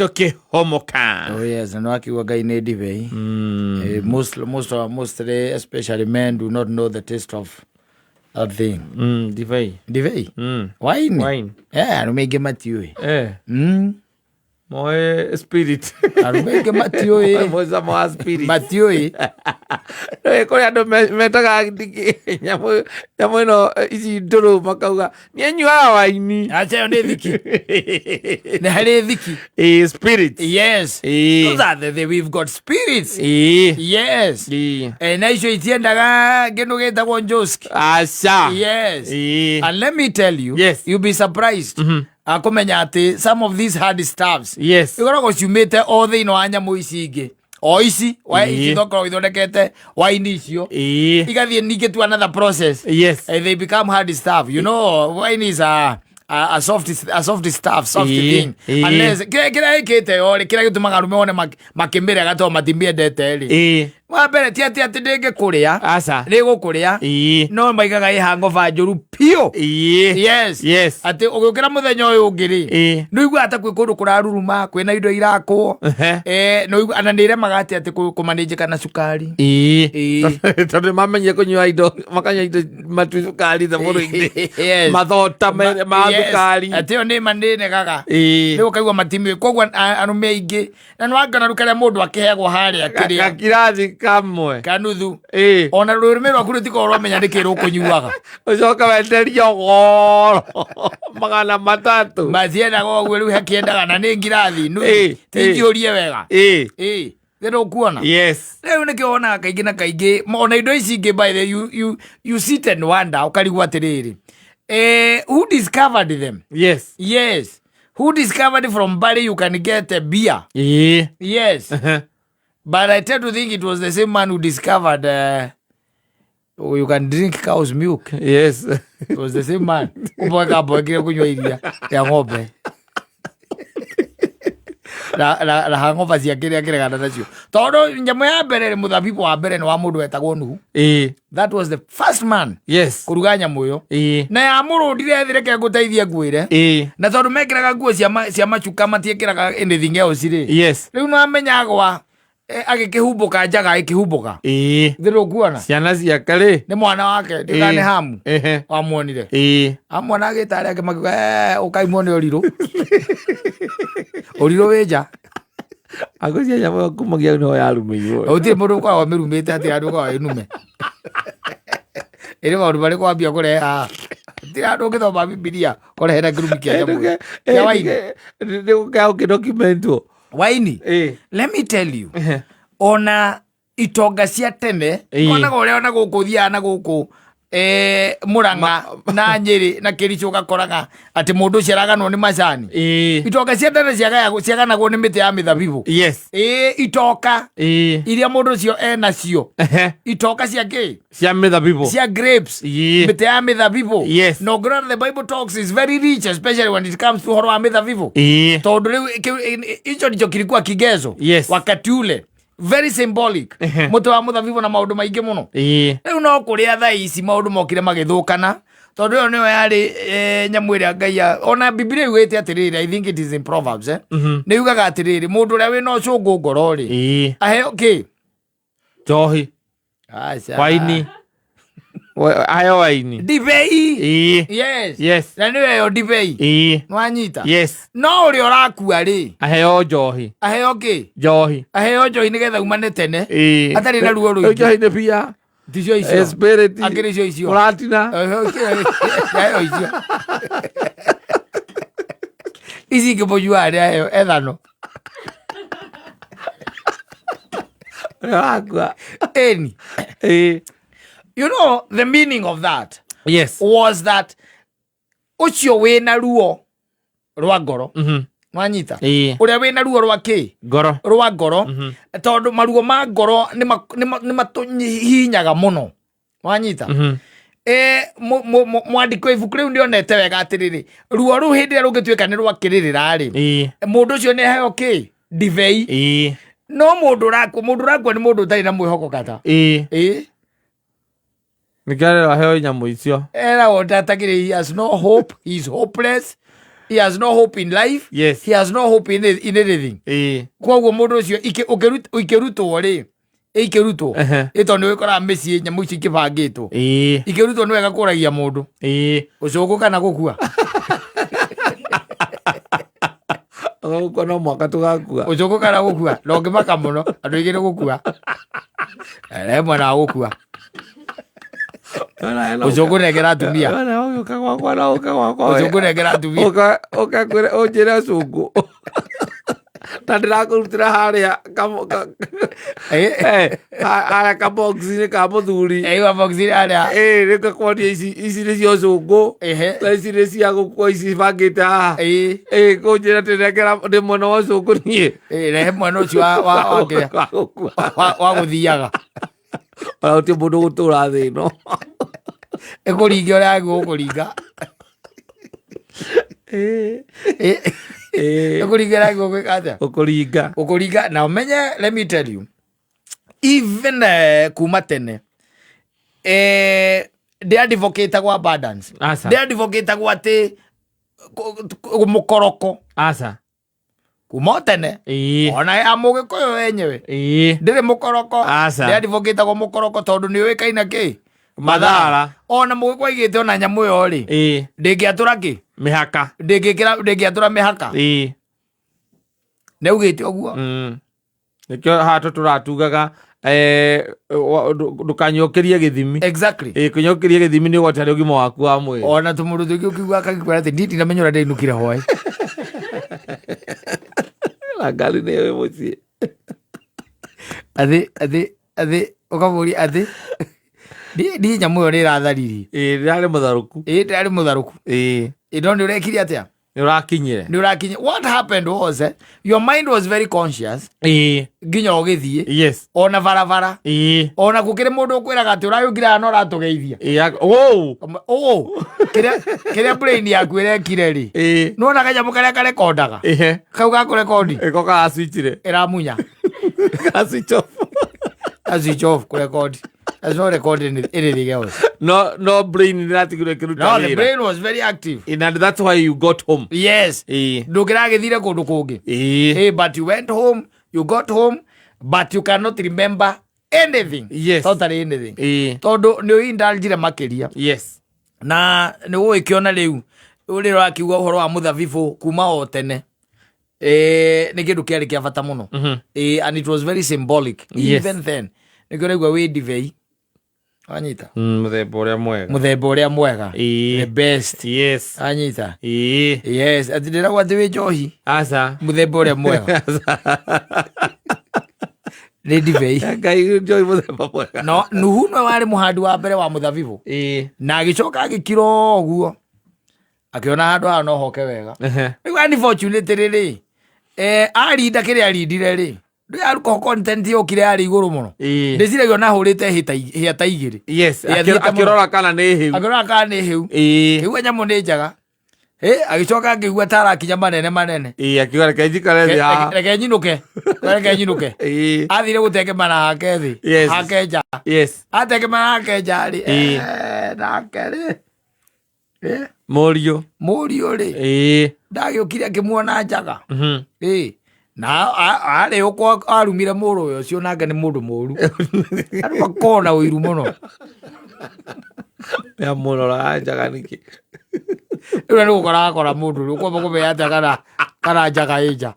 Tũkĩhũmũka. Oh yes, na nĩwakiuga Ngai nĩ ndibei. Mostly, especially men do not know the taste of that thing. Ndibei. Ndibei? Wine? Wine. Eh, arũme aingĩ matiũĩ. Moe spirit. Arũme aingĩ matiũĩ. Mũcamo wa spirit. Matiũĩ. Nĩ kũrĩ andũ metaga nyamũ ĩno ici ndũrũ makauga niĩ nyuaga waini. Acha ĩyo nĩ thiki. Nĩ harĩ thiki. Ĩĩ, spirit. Yes. Ĩĩ. Those are the, we've got spirits. Ĩĩ. Yes. Ĩĩ. Eh, na icio itiendaga kĩndũ gĩtagwo njoski. Aca. Yes. Ĩĩ. And let me tell you, Yes. you'll be surprised. Akũmenya atĩ some of these hard stuffs ikoragwo ciumĩte o thĩinĩ wa nyamũ ici ingĩ o ici ici tokoragwo ithondekete waini icio igathiĩ ningĩ to another process. And they become hard stuff. You know, wine is a soft stuff, soft thing. Unless kĩrĩa kĩrĩa ĩkĩte yo rĩ, kĩrĩa gĩtũmaga arũme one makĩmĩrega tondũ matimĩendete rĩ. Wa mbere ti atĩ atĩ ndĩngĩkũrĩa. Aca. Nĩgũkũrĩa. No maigaga ĩ hangover njũru piũ. Yes. Atĩ ũgĩũkĩra mũthenya ũyũ ũngĩ rĩ, nĩ ũiguaga ta kwĩ kũndũ kũraruruma, kwĩna indo irakwo. Nĩ ũigua- na nĩ iremaga atĩ atĩ kũmanĩnjĩka na cukari. Tondũ nĩ mamenyire kũnyua indo makanyua indo matu cukari thabũrũ-inĩ. Mathota ma thukari. Atĩ ĩyo nĩ ma nĩ negaga. Rĩu ũkaigua matimĩũĩ. Koguo arũme aingĩ na nĩ wangana rĩu karĩa mũndũ akĩheagwo harĩa kĩrĩa Gakirathi kamwe. Kanuthu. Ona rũrĩmĩ rwaku rũtikoragwo rwamenya nĩkĩ rũkũnyuaga. Ũcoka wenderio goro 300. Matiendaga ũguo rĩu hakĩendaga na nĩ ngirathi nuthu. Ti njihũrie wega. Ĩĩ nĩ ndũkuona. Rĩu nĩkĩo wonaga kaingĩ na kaingĩ ona indo ici ingĩ, by the you sit and wonder, ũkarigwo atĩrĩrĩ, who discovered them? Yes, who discovered from barley you can get a beer? Yes, but I tend to think it was the same man who discovered you can drink cow's milk. It was the same man. Kumbe kamboekire kunyua iria rĩa ng'ombe na hangover ciake rĩa kĩregana nacio tondũ nyamũ ya mbere rĩ, mũthabibũ wa mbere nĩ wa mũndũ wetagwo Nuhu. That was the first man kũruga nyamũ ĩyo. Na yamũrũndire thĩ, reke ngũteithie ngwĩre. Na tondũ mekĩraga nguo cia macuka, matiĩkĩraga anything else rĩ. Rĩu no amenya gwa agĩkĩhumbũka njaga ĩkĩhumbũka. Thĩ ndũkuona. Ciana ciake rĩ. Nĩ mwana wake ndĩkane Hamu. Wamuonire. Amwona agĩta arĩa angĩ makiuga, "Eh, ũkai muone ũrirũ, ũrirũ wĩ nja." Agũcia nyamũ ĩyo kumagia nĩho yarumĩirwo. Gũtirĩ mũndũ ũkoragwo amĩrumĩte atĩ andũ ũkoragwo ĩnume ĩrĩ maũndũ marĩkũ wambia kũrehe haha, gũtirĩ handũ ũngĩthoma Bibilia kũrehe na kĩrumi kĩa nyamũ ĩyo. Kĩa waini. Nĩ gũkaya ũkĩdocumentwo. Waini. Let me tell you, ona itonga cia tene onaga ũrĩa ona gũkũ thiaga na gũkũ Mũrang'a na Nyĩrĩ na Kĩricũ, ũgakoraga atĩ mũndũ ũcio araganwo nĩ macani. Itonga cia tene ciaganagwo nĩ mĩtĩ ya mĩthabibũ. Itoka iria mũndũ ũcio enacio, itoka cia kĩ? Cia mĩthabibũ. Cia grapes. Mĩtĩ ya mĩthabibũ. Na ũngĩrora, the Bible talks is very rich, especially when it comes to ũhoro wa mĩthabibũ, tondũ rĩu hicho ndicho kilikuwa kigezo wakati ule, very symbolic, mũtĩ wa mũthabibũ na maũndũ maingĩ mũno. Rĩu no kũrĩa thaa ici maũndũ mokire magĩthũkana, tondũ ĩyo nĩyo yarĩ nyamũ ĩrĩa Ngai ona Bibilia yugĩte atĩrĩrĩ, I think it is in Proverbs, nĩ yugaga atĩrĩrĩ, mũndũ ũrĩa wĩna ũcũngũ ngoro rĩ, aheo kĩ? Njohi. Aca. Waini. Aheo waini. Ndibei. Yes. Na nĩyo ĩyo ndibei. Nĩwanyita? Yes. No ũrĩa ũrakua rĩ? Aheo njohi. Aheo kĩ? Njohi. Aheo njohi nĩgetha umane tene atarĩ na ruo Rĩu rũingĩ. njohi nĩ bia. Ticio icio. Spirit. Akĩrĩ cio icio. Mũratina. Aheo icio, ici ingĩ mũnyuaga nĩ aheo ethano. Ũrĩa ũrakua. Ĩni. You know the meaning of that was that ũcio wĩna ruo rwa ngoro, wanyita? Ũrĩa wĩna ruo rwa kĩ? Ngoro. Rwa ngoro, tondũ maruo ma ngoro nĩ matũhihinyaga mũno, wanyita? Mwandĩki wa ibuku rĩu nĩonete wega atĩrĩrĩ, ruo rũu hĩndĩ ĩrĩa rũngĩtuĩka nĩ rwakĩrĩrĩra rĩ, mũndũ ũcio nĩ aheo kĩ? Ndibei. No mũndũ ũrakua nĩ mũndũ ũtarĩ na mwĩhoko kata. Nĩkĩo arerwo aheo nyamũ icio. Eragwo ndatakĩrĩ, he has no hope, he is hopeless. He has no hope in life. He has no hope in anything. Koguo mũndũ ũcio ikĩrutwo rĩ, ikĩrutwo, ĩ tondũ nĩ ũkoraga mĩciĩ nyamũ icio ikĩbangĩtwo, ikĩrutwo nĩ wega kũragia mũndũ ũcũngũ kana gũkua. Gũkua no mwaka tũgakua. Ũcũngũ kana gũkua, na ũngĩmaka mũno andũ aingĩ nĩ gũkua. He mwena wa gũkua, ũcũngũ nengera atumia. Ũka gwakwa na ũka gwakwa. Ũcũngũ nengera atumia. Ũka kwĩre ũnjĩre ũcũngũ na ndĩrakũrutĩra harĩa harĩa kabox-inĩ ka mũthuri. Ĩwa box harĩa. Ĩ nĩngakwonia ici ici nĩcio ũcũngũ na ici nĩ cia gũkua, ici bangĩte haha. Ĩ kũnjĩra atĩ nengera ndĩ mwena wa ũcũngũ niĩ. Rehe mwena ũcio wa kĩrĩa? Wa gũkua. Wa gũthiaga. Ona gũtirĩ mũndũ gũtũra thĩ ĩno. Ĩkũringa ũrĩa yagĩrĩirwo gũkũringa. Ĩkũringa ũrĩa yagĩrĩirwo gwĩka atĩa? Gũkũringa. Gũkũringa. Na ũmenye, let me tell you, even kuma tene ndĩadvocatagwo abundance. Aca. Ndĩadvocatagwo atĩ mũkoroko. Aca. Kuma o tene, ona ya mũgĩkũyũ wenyewe, ndĩrĩ mũkoroko. Aca. Ndĩadvocatagwo mũkoroko tondũ nĩ ũĩkaine kĩ? Mathara. Ona mũgĩkũyũ aigĩte ona nyamũ ĩyo rĩ, ndĩngĩatũra kĩ? Mĩhaka. Ndĩngĩkĩra, ndĩngĩatũra mĩhaka. Nĩ augĩte ũguo. Nĩkĩo haha tũratugaga ndũkanyũkĩrie gĩthimi. Ĩ kũnyũkĩrie gĩthimi nĩ ũgwati harĩ ũgima waku wa mwĩrĩ. Ona tũmũndũ tũngĩ ũkĩigua akagĩkwĩra atĩ niĩ ndinamenya ũrĩa ndainũkire hwaĩ. Na ngari nĩyo ĩ mũciĩ. Athĩ ũkamũria athĩ niĩ nyamũ ĩyo nĩ ĩratharirie. Ĩ ndĩrarĩ mũtharũku. Ĩ ndĩrarĩ mũtharũku. Ĩ no nĩ ũrekire atĩa? Nĩ ũrakinyire. Nĩ ũrakinyire. What happened was your mind was very conscious nginya ũgĩthiĩ, ona barabara, ona gũkĩrĩ mũndũ ũkwĩraga atĩ ũragĩũkire haha na ũratũgeithia. Wow. Ũ kĩrĩa brain yaku ĩrekire rĩ, nĩwona kanyamũ karĩa karekondaga, kau ga kũrekondi, Ĩko karaswitchire. Ĩramunya. Karaswitch off. Ka switch off kũrekondi. That's not recording anything else. No brain nĩratigirwo ĩkĩruta No, the wĩra. brain was very active. And that's why you got home. Yes. Ndũngĩragĩthire kũndũ kũngĩ. Hey, but you went home, you got home, but you cannot remember anything. Totally anything. Tondũ nĩ ũindulgire makĩria. Na nĩ gũgĩkĩona rĩu ũrĩa ũrakiuga ũhoro wa mũthabibũ kuma o tene. Nĩ kĩndũ kĩarĩ kĩa bata mũno. And it was very symbolic. Even then. Nĩkĩo ũraigua wĩ ndibei. Wanyita? Mũthemba ũrĩa mwega. Mũthemba ũrĩa mwega. The best. Wanyita? Yes. Atĩ ndĩragwo atĩ wĩ njohi. Aca. Mũthemba ũrĩa mwega. Nĩ ndibei. Ngai njohi mũthemba mwega. No, Nuhu nĩwe warĩ mũhandi wa mbere wa mũthabibũ. Na agĩcoka agĩkira ũguo. Akĩona handũ haha no hoke wega. Rĩu unfortunately rĩ, arinda kĩrĩa arindire rĩ, ndũĩ alcohol content yokire yarĩ igũrũ mũno. Ndĩciragia ona ahũrĩte hĩa ta igĩrĩ. Ĩ, athiĩte mũno. Akĩrora kana nĩ hĩu. Akĩrora kana nĩ hĩu. Kĩigua nyamũ nĩ njega. Ĩ, agĩcoka akĩigua ta arakinya manene manene. Akiuga reke njikare thĩ haha. Reke nyinũke. Reke nyinũke. Athire gũtengemana hake thĩ. Hake nja. Atengemana hake nja rĩ. Nake rĩ. Mũriũ. Mũriũ rĩ. Ndagĩũkire akĩmuona njaga. Na arĩ ũkwa arumire mũrũ ũyũ ũcio nake nĩ mũndũ mũru. Andũ makoragwo na ũiru mũno. Nĩamũrora njaga nĩkĩ? Rĩu nĩ gũkora akora mũndũ rĩ, ũkwamba kũmenya atĩa kana njaga ĩ nja?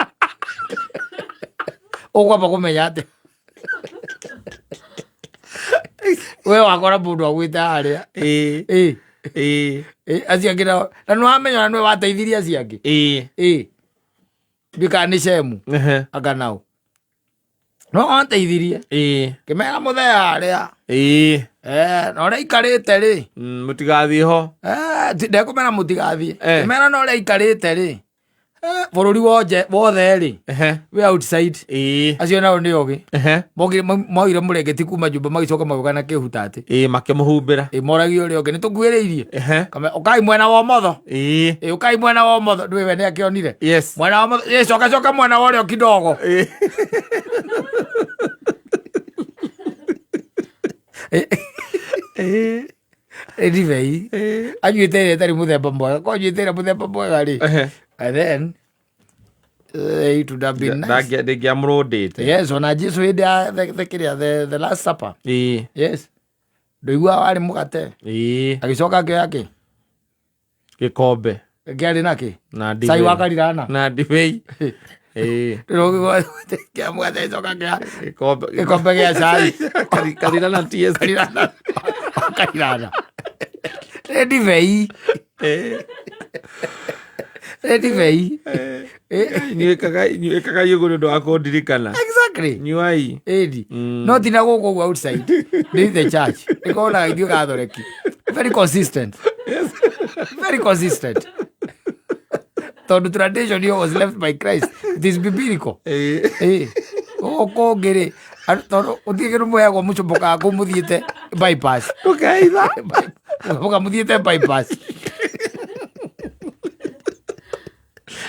Ũkwamba kũmenya atĩa? We wakora mũndũ agwĩte harĩa. Acio angĩ nao, na nĩ wamenya ona nĩwe wateithirie acio angĩ. Ndiũĩ kana nĩ Shemu, anga nao. No wanteithirie. Kĩmera mũthee harĩa. Na ũrĩa aikarĩte rĩ. Mũtigathiĩ ho. Ndekũmera mũtigathiĩ. Kĩmera na ũrĩa aikarĩte rĩ. Bũrũri wothe rĩ. Wĩ outside. Acio nao nĩ ogĩ. Mokire moire mũrengeti kuma nyũmba magĩcoka magĩũka na kĩhutatĩ. Makĩmũhumbĩra. Moragia ũrĩa ũngĩ nĩ tũkuhĩrĩirie. Kame, ũkai mwena wa ũmotho. Ũkai mwena wa ũmotho. Ndũĩ we nĩ akĩonire. Mwena wa ũmotho. Coka coka mwena wa ũrĩo kidogo. Nĩ ndibei. Anyuĩte ĩrĩa ĩtarĩ mũthemba mwega. Ko anyuĩte ĩrĩa mũthemba mwega rĩ. And then it would have been nice. Ndĩngĩamũrũndĩte. Yes, ona Jesu hĩndĩ ya the kĩrĩa the last supper. Yes. Ndũiguaga warĩ mũgate. Agĩcoka akĩoya kĩ? Gĩkombe. Kĩarĩ na kĩ? Na Cai ndibei. wa karirana. Na ndibei. Ndĩrogĩgwa kĩa mũgate agĩcoka akĩoya Gĩkombe. gĩkombe gĩa cai. Karirana TS. Karirana. Karirana. Nĩ ndibei. Nĩ ndibei. Inyuĩkaga ũguo nĩ ũndũ wa kũndirikana. Exactly. Nyuai. Ĩni. No ti na gũkũ ũguo outside. Nĩ the church. Ĩkonaga ithuĩ gathoreki. Very consistent. Very consistent. Tondũ tradition here was left by Christ. It is biblical. Ĩĩ. Gũkũ ũngĩ rĩ, tondũ gũtirĩ kĩndũ mũheagwo mũcombokaga kũu mũthiĩte bypass. Ndũkeitha. Mũcomboka mũthiĩte bypass.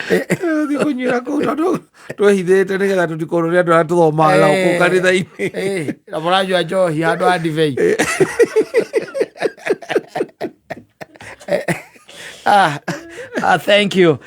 Thiĩ kũnyuĩra kũu tondũ twehithĩte nĩgetha tũtikorwo nĩ andũ arĩa tũthomaga nao kũu kanitha-inĩ. Ĩĩ, na mũranyua njohi handũ ha ndibei. Ah, ah, thank you.